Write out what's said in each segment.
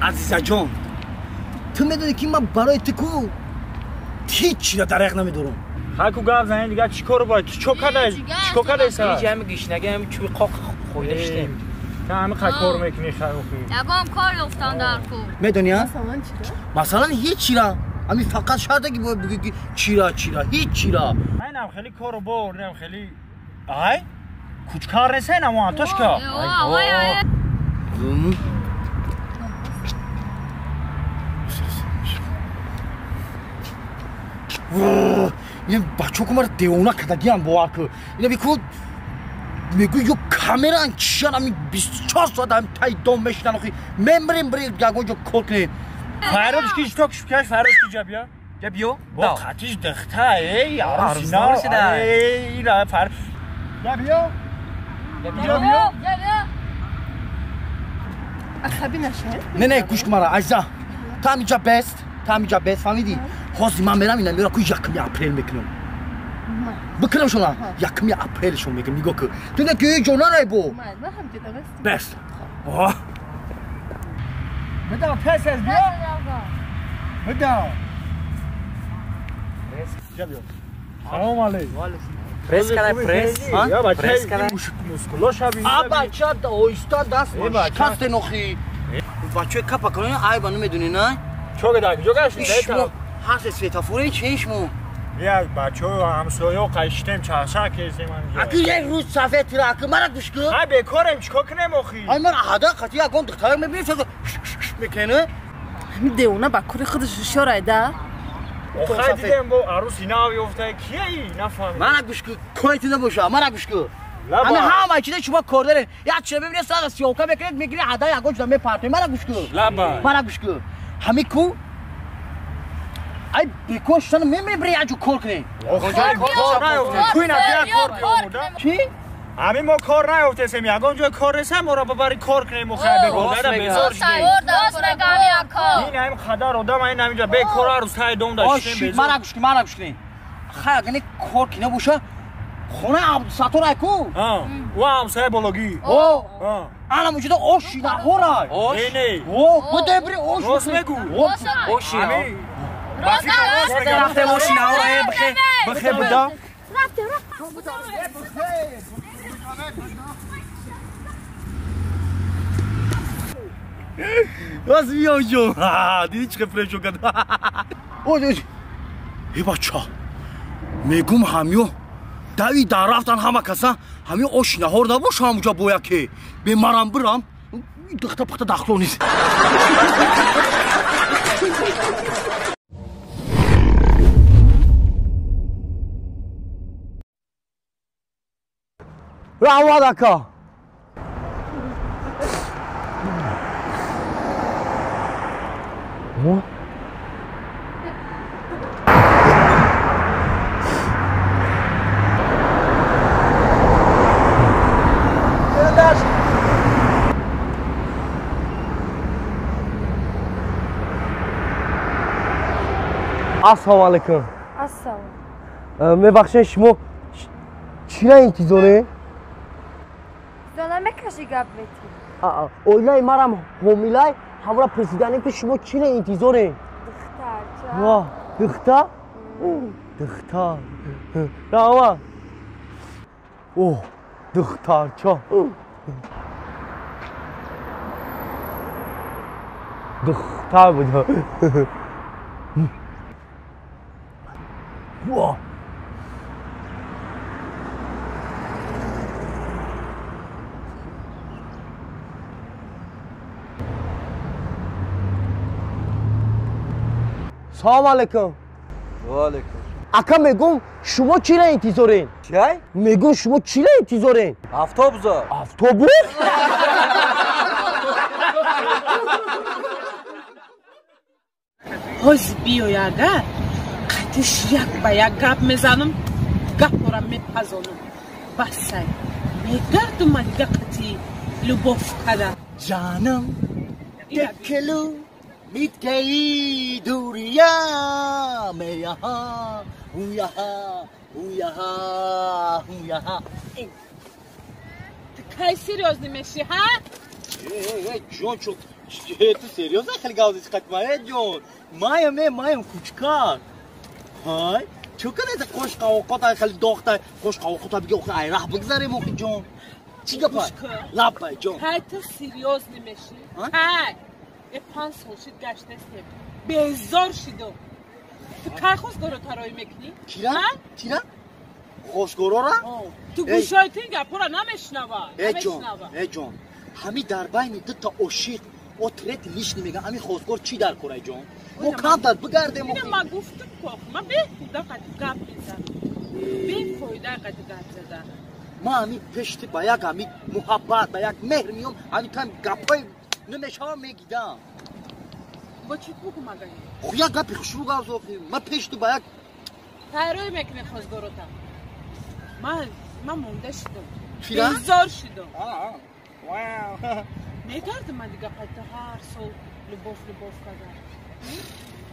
Азизаҷон, ту медонӣ ки ман барои ту ку ҳеҷ чиро дариқ намедорам. Ҳаку гап занӣ дига чӣ кор бояд? Чӣ кадай? Чӣ кадай са? Ҳеҷ ҳами гишнаги ҳами чӯби қоқ хӯрда шудем. Та ҳами қай кор мекунӣ хайохи? Ягон кор ёфтан дар ку. Медонӣ, а? Масалан чиро? Масалан ҳеҷ чира. Ҳами фақат шарте ки бояд бигӯӣ ки чира чира, ҳеҷ чира. Айнам хеле кору бор, инам хеле ай? Кучкар несай намо Антошка. Ой, ой. Ин бачако мара девона кардагиам бовар кун. Ина бику мегӯй ё камеран чишан ами 24 соат ами таи дом мешинан охи мемрем бирем ягон ҷо кор кунем. Фаррод ки читок шукаш Фаррод ки ҷабия? Ҷабиё? Бо қатиш дихта эй арусина эй ира фар. Ҷабиё? Ҷабиё? Ҷабиё. Асаби нашед? Не не гӯш кун мара азиза. Та ҳаминҷа бест, та ҳаминҷа бест фаҳмидӣ? Ҳозир ман мерам ина мера ку 1 апрел мекунам. Бикунам шуна 1 апрел шон мекунам нигоҳ кун. Ту не ки ҷо нарай бо. Бест. Медам пес аз биё. Медам. Ҷабиё. Салом алейкум. Пресс кадай пресс. Я бача Пресс кадай. Мускуло шаби. А бача оҳиста даст шикасте нохи. Бачаи капа кунӣ айба намедонӣ на? Чо гада куҷо гашти? Ҳар се светофоре чи шумо? Як бачаҳо ҳамсояҳо қайшитем чаршак кесем анҷо. Аки як рӯз сафед тира аки мара гӯш кун. Ай бекорем чикор кунем охи? Ай ман ҳада қати ягон духтара мебинем чаро мекунем? Ҳамин девона ба кори худаш ҳушёрай да? Охай дидем бо аруси нав ёфта кияи нафаҳмидем. Мара гӯш кун, кори ту набоша, мара гӯш кун. Ҳами ҳама чиза шумо кор доред. Як чиза мебинед сара сиёка мекунед, мегиред ҳада ягон чиза мепартоед. Мара гӯш кун. Мара гӯш кун. Ҳами ку ай бекор шудан мемирем бирем як ҷо кор кунем. Чӣ? Ҳамин мо кор наёфтесем, ягон ҷой кор несем, моро бибари кор кунем охай бегорда безор шудем. Ин ҳамин қадар одам ин ҳаминҷа бекор ҳар рӯз таи дом даштем безор. Мара гӯш кун, мара гӯш кунем. Хай агар не кор ки набоша, хонаи Абдусаттор ай ку? Ӯ ҳамсояи бологӣ. Ана муҷуда ош наҳорай. Не, не. Будай бири ош. Рост мегӯ. Оши. Рафтем оши наҳорай бихе бихе буда. Рафтем, рафтем. Рост биём ҷон. Дидӣ чӣ қадр фреш кард. Ой, ой. Э бача. Мегум ҳамё дави дар рафтан ҳама каса ҳамё оши наҳор набоша ҳамуҷа бо яке. Бе марам бирам духта пухта дахло нест. Раҳмат ака. Ассалому алайкум. Ассалом. Мебахшед, шумо чира интизоред? Зона мекаши гап мети. Оилаи марам ҳомилай, ҳамра пурсиданем ки шумо чира интизоред? Духтарча. Ва, духтар? Духтар. Раҳмат. О, духтарча. Духтар буда. Ва. Салом алейкум. Ва алейкум. Ака мегум шумо чира интизорен? Чай? Мегум шумо чира интизорен? Автобуса. Автобус? Ҳоз биёй агар қатиш як ба як гап мезанам, гапора мепазонам. Басай мегардум ма дига қати любов када. Ҷанам декелу मिट गई दूरियां, मैं यहाँ हूँ, यहाँ हूँ, यहाँ हूँ, यहाँ। Ты кай серьезный меши, ха? Эй, эй, эй, ҷон чо Ту серьёзно хеле гавзи чиқат мае ҷон? Маям э, маям кучкак. Ҳай, чӣ кадай қошқа овқот хеле дохта, қошқа овқота биги охи ай раҳ бигзарем охи ҷон. Чӣ гапа? Лаббай ҷон. Ҳай ту серьёзно мешӣ? Ҳай. Э 5 сол шид гаштастем. Безор шидо. Ту кай хостгоро тароӣ мекунӣ? Кира? Кира? Хостгорора? Ту гӯшои ту ин гапҳоро намешнава. Э ҷон, э ҷон. Ҳами дар байни дута ошиқ о третий лишний меган, ҳами хостгор чӣ дар корай ҷон? Мо камтар бигардем. Ина ма гуфтум ку, ма бефоида қати гап мезанам. Бефоида қати гап задам. Ма ҳами пешти ба як ҳами муҳаббат, ба як меҳр миём, ҳами там гапҳои намешавам мегидам. Бо чӣ бугум агар? Ху як гапи хушрӯ гап зохи. Ма пешти ба як тайроӣ мекунӣ хостгорота. Ма монда шидам. Безор шидам. Мегардам ман дига қайта ҳар сол любов любов кардам.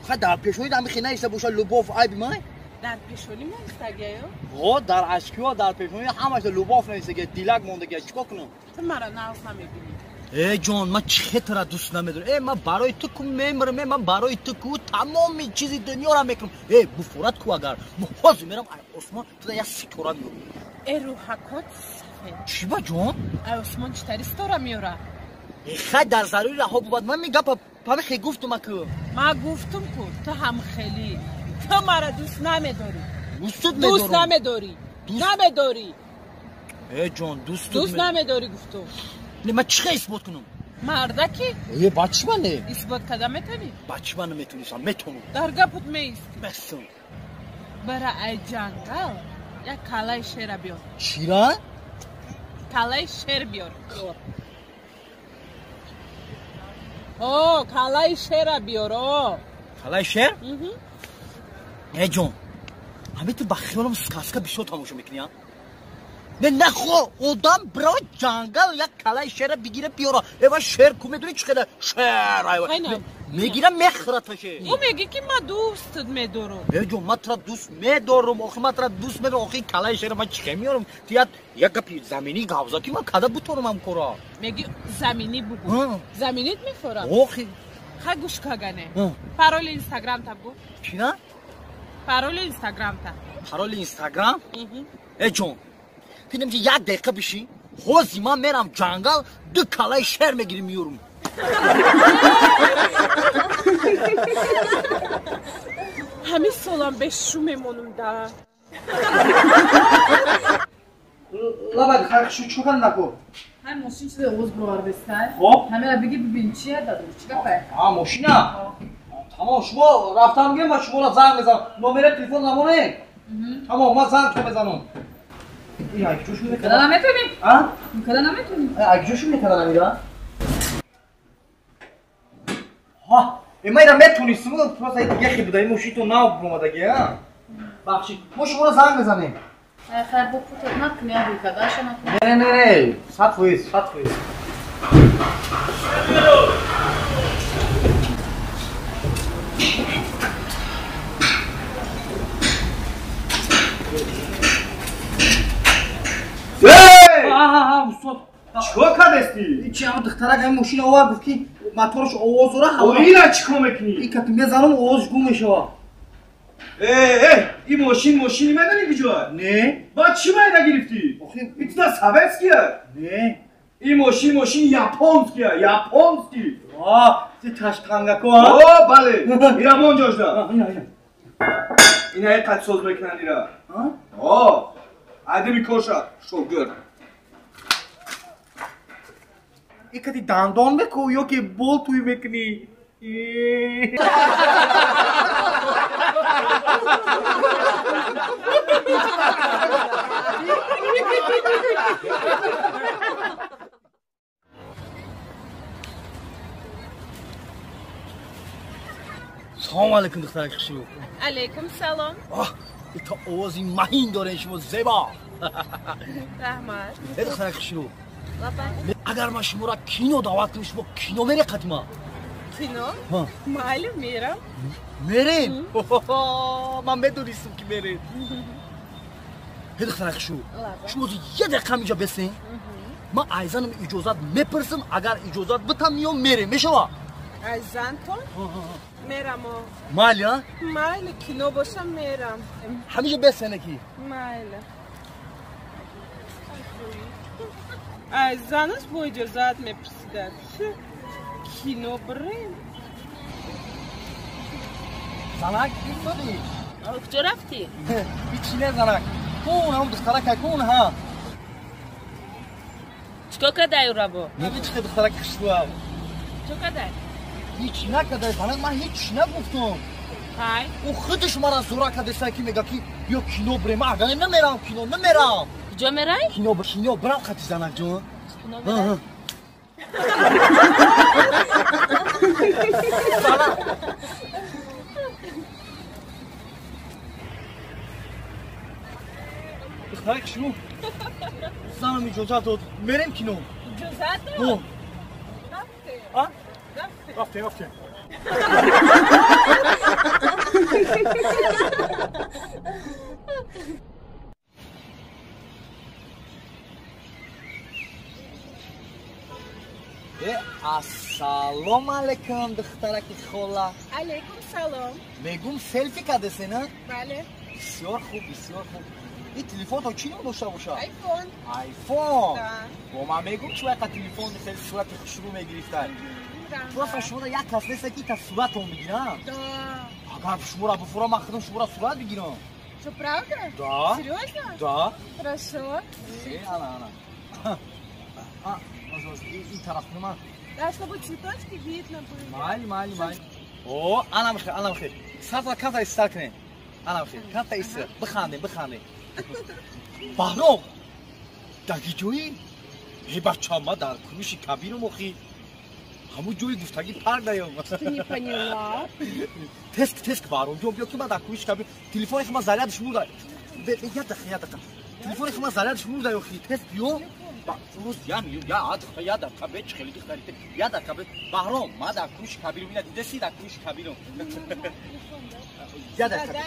Ха дар пешонӣ ҳами хе наиста боша любов айби май? Дар пешонӣ монистагиё? Ҳо, дар ашкиҳо дар пешонӣ ҳамаша любов наистагия, дилак мондагия, чӣ кор кунам? Ту мара нағз намебинӣ. Э ҷон, ман чӣ хе тура дӯст намедорам. Э ман барои ту ку мемирам, э ман барои ту ку тамоми чизи дунёра мекунам. Э буфорат ку агар мо ҳозир мерам ай осмон туда як ситора меёрам. Э рӯҳакот сафед. Чӣ ба ҷон? Ай осмон чӣ тари ситора меёра? Э хай дар зарури раҳо бувад. Ман мегапа пами хе гуфтум аку. Ман гуфтум ку ту ҳам хелӣ. Ту мара дӯст намедорӣ. Дӯстут медорам. Дӯст намедорӣ. Намедорӣ. Э ҷон, дӯстут дӯст намедорӣ гуфтум. Не, ман чӣ хе исбот кунам? Мардаки? Э, ба чӣ ман не? Исбот карда метавонӣ? Ба чӣ ман наметонистам? Метавонам. Дар гапут меистӣ. Бесум. Бара ай ҷангал як калаи шера биёр. Чира? Калаи шер биёр. О, калаи шера биёр, о. Калаи шер? Э ҷон, ҳами ту ба хиёлам сказка бисёр тамошо мекунӣ, а? Не нахо одам бирава ҷангал як калаи шера бигира биёра. Эва шер ку медонӣ чӣ қадар шер айва. Мегира мехӯрата шер. Ӯ мегӣ ки ман дӯстат медорам. Э ҷон, ман тура дӯст медорам, охи ман тура дӯст медорам, охи калаи шера ман чӣ хе меёрам? Ту як гапи заминӣ гап зад ки ман када бутонам ҳам кора. Мегӣ заминӣ бугӯ. Заминит мефорам? Охи. Хай гӯш кагане. Пароли инстаграмта бугӯ. Чина? Пароли инстаграмта. Пароли инстаграм? Э ҷон, филм ки як дақиқа бишин, ҳозир ман мерам ҷангал, ду калаи шер мегирим меёрам. Ҳамин солам бешу мемонам да. Лабад хархшу чӣ кар нако? Ҳай мошин чизе овоз бироварбестай. Хоб. Ҳамера биги бибин чия даду, чӣ гапай? А мошина? Тамом, шумо рафтам гирем, ман шуморо занг мезанам. Номери телефон намонед? Тамом, ман занг мезанам. Када наметонӣ? А? Када наметонӣ? Акҷошу мекардан амира? Ҳа, э ман ира метонистам, просто дига хе буда, ин мошинто нав омадаги, а? Бахшид, мо шуморо занг мезанем. Хайр, бо путат накунӣ, абӣ кадаша накунӣ. Не, не, не, 100%, 100%. Устод, чикор кардасти? Чи ҳама духтарак ҳами мошина овард, гуфт ки мотораш овоз дора. Ина чӣ кор мекунӣ? Ин кати мезанам, овозш гум мешавад. Э, э, ин мошин мошини медонӣ куҷоа? Не. Баъд чӣ майда гирифтӣ? Ин туда советския? Не. Ин мошин мошини японския, японский. А, ти таштангако, а? О, бале. Ира мон ҷошда. Ина қад соз мекунанд ира. О, адими коша, шогирд. Икати дандон меку ё ки бол туй мекунӣ? Салом алейкум, духтарак хушрӯ. Алейкум салом. Оҳ, ита овози маҳин дорен шумо, зебо. Раҳмат. Э духтарак хушрӯ. Агар ман шуморо кино даъват кунам, шумо кино мере қатима? Кино? Майли, мерам. Мерем? Ман медонистам ки мерем. Э духтарак хушрӯ, шумо як дақиқа ҳаминҷа бесен. Ман айзанам иҷозат мепурсам, агар иҷозат битам миём мерем, мешава? Айзантон? Мерамо. Майли, а? Майли, кино бошам мерам. Ҳамиҷа бесене ки? Майли. Айзанаш бо иҷозат мепурсидад. Кино бирем. Занак, истоди? Куҷо рафтӣ? Ҳичи не, занак. Кун, ҳам духтарака кун, ҳа. Чикор кадай урабо? Не, чи духтарак хушрӯ. Чикор кадай? Ҳеч накадай, занак, ман ҳеч нагуфтам. Ҳай? Ӯ худаш мара зӯра кадеса ки мега ки биё кино бирем. Ман агар намерам кино, намерам. Куҷо мерай? Кино, кино бирам қати занак ҷон. Кино мерай? Занак. Духтарак хушрӯ. Занам иҷозат дод. Мерем кино. Иҷозат дод? Рафтем. А? Рафтем, рафтем. Ассалому алайкум, духтараки хола. Алайкум салом. Мегум селфи кадесена? Бале. Бисёр хуб, бисёр хуб. Ин телефон то чӣ ном дошта бошад? Айфон. Айфон? Да. Бо ман мегум чӣ яка телефон хеле сурати хушрӯ мегирифта. Просто шуморо як кас неста ки та суратон бигирам. Да. Агар шуморо буфурам, ман худам шуморо сурат бигирам. Что, правда? Да. Серьезно? Да. Хорошо. Ана, ана. А, ин тараф кунам. Да, чтобы цветочки видно были. Майли, майли, майли. О, ана михе, ана михе. Сарта камта истар кунем. Ана михе, камта истар. Бихандем, бихандем. Баҳром, дар ки ҷои? Э, бача, ма дар Куруши Кабирам охи. Ҳамун ҷои гуфтагӣ парк даём. Ты не поняла? Теск, теск, Баҳром ҷон, биё ки ман дар Куруши Кабир телефони ма зарядш мурда. Як дақиқа, як дақиқа. Телефони ма зарядш мурда охи. Теск биё. Рӯз я я дақиқа, я дақиқа, бе чӣ хеле духтари. Я дақиқа, бе Баҳром, ман дар Куруши Кабирам, ина дидаси дар Куруши Кабирам. Я дақиқа.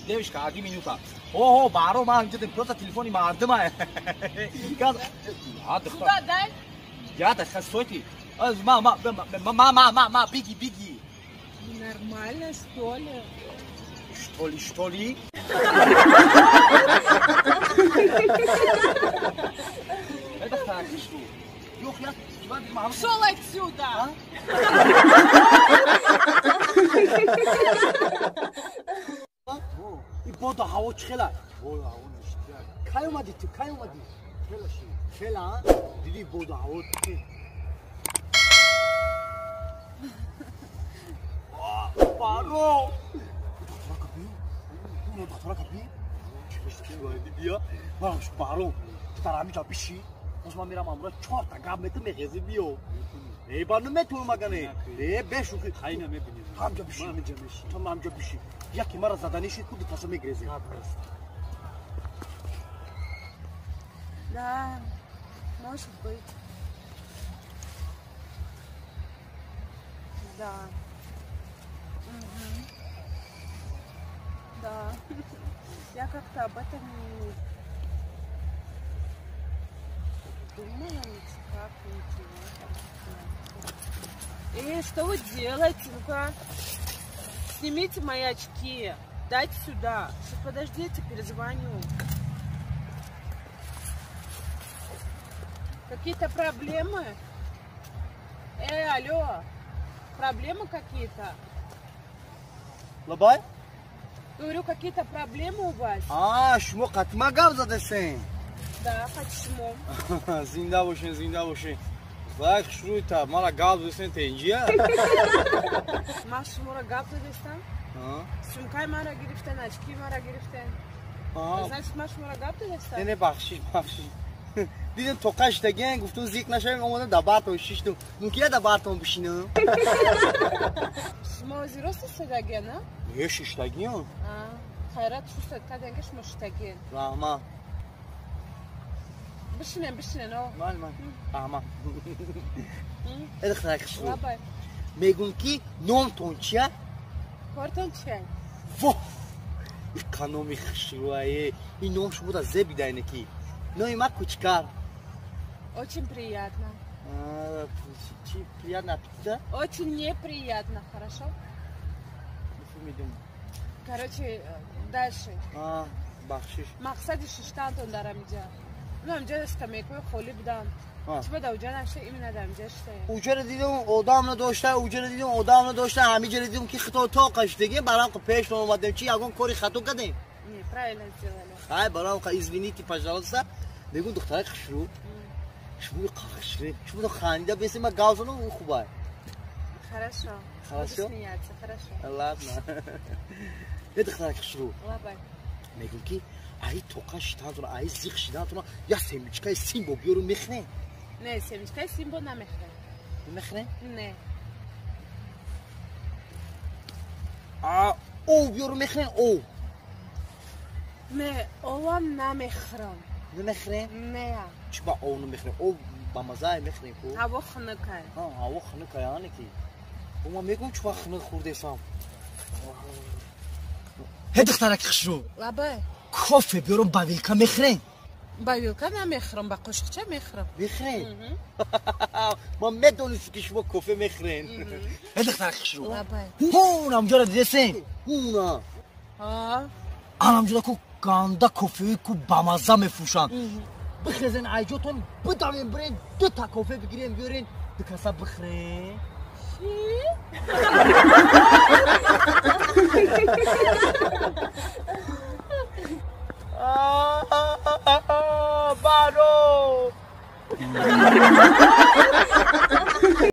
Девушка, одну минута. О, Баҳром, ман ҳамҷа просто телефони мардума. Сюда дай. Я дақиқа, стойте. Ма, ма, ма, ма, ма, ма, беги, беги. Нормально, что ли? Что ли, что ли? Это хорошо. Пошел отсюда! И бода ҳаво чӣ хела? Бода ҳаво ништяк. Кай омадӣ ту? Кай омадӣ? Хела ши. Хела, дидӣ бода ҳаво чӣ? Баҳром! Духтарака би? Духтарака би? Биё. Баҳром, ту дар ҳамин ҷо бишӣ. Боз ман мерам амра чорта гап метам мехези биё. Э, ба наметавонам агане. Э, бешӯхӣ. Хайна мебинем. Ҳамҷа бишӣ. Ҳамҷа мешӣ. Ту ҳамҷа бишӣ. Яке мара заданӣ шид, ку дуташа мегрезем. Да, может быть. Да. Угу. Да. Я как-то об этом не думала, никак, ничего. Эй, что вы делаете? Ну-ка, снимите мои очки. Дайте сюда. Сейчас, подождите, перезвоню. Какие-то проблемы? Эй, алло. Проблемы какие-то? Лабай? Говорю, какие-то проблемы у вас? А, шумо қатма гап задасен. Да, почему? Зинда бошен, зинда бошен. Лайк шуруй та, мара гап задасен тенҷия. Ман шуморо гап задастам? Сумкаи маро гирифтен, очки маро гирифтен. Значит, ман шуморо гап задастам? Не, не, бахшиш, бахшиш. Дидем тоқа шидаген, гуфтум зиқ нашавем, омадам дар бартон шиштум. Мумкин дар бартон бишинам? Шумо ози рост истодаген, а? Не, шиштагиам. Хайрат шустад карден ки шумо шиштагиен. Раҳмат. Бишинем, бишинем, о. Мал, мал. Раҳмат. Э, духтарак хушрӯ. Лабай. Мегум ки номтон чия? Кортон чия? Во! Иқа номи хушрӯае. Ин ном шуморо зеб бидайне ки. Номи ма Кучкар. Очень приятно. Чи приятно аппетита? Очень неприятно, хорошо? Нафаҳмидум. Короче, дальше. Бахшиш. Мақсади шиштантон дар амиҷа. Ну, амиҷа скамейкаи холӣ будам. Чиба да уҷа нашта, именно да амиҷа шитаем. Уҷаро дидум, одам надошта, уҷаро дидум, одам надошта, ҳамиҷаро дидум ки хито тоқа шидаги, барам пеш омадем. Чи ягон кори хато кардем? Не, правильно сделали. Хай, барам извините, пожалуйста. Мегум духтари хушрӯ. Шумо хушрӯ. Шумо хандида бесем, ма гап занам, хубай. Хорошо. Хорошо? Буду смеяться, хорошо. Ладно. Э, духтари хушрӯ. Лабай. Мегум ки ай тоқа шиданатона, ай зиқ шиданатона, я семечкаи симбо биёру мехӯрем. Не, семечкаи симбо намехӯрем. Намехӯрем? Не. А ов биёру мехӯрем, ов? Не, овам намехӯрам. Намехӯрем? Не. Чӣ ба ов намехӯрем? Ов ба маззае мехӯрем ку? Ҳаво хунукай. Ҳаво хунукай, ане ки. Ма мегӯм чӣ вақт хунук хӯрдесам. Ҳе, духтараки хушрӯ. Лабай. Кофе биёрам ба вилка мехӯрем? Ба вилка намехӯрам, ба қошиқча мехӯрам. Мехӯрем? Ман медонистам ки шумо кофе мехӯрем. Ҳе, духтараки хушрӯ. Лабай. Ҳун амҷоро дидесем? Ҳуна. Анамҷода ку ганда кофеи ку бамазза мефурӯшанд. Бихезен айҷотон, бидавем, бирем, дута кофе бигирем, биёрем, ду каса бихӯрем. Чӣ?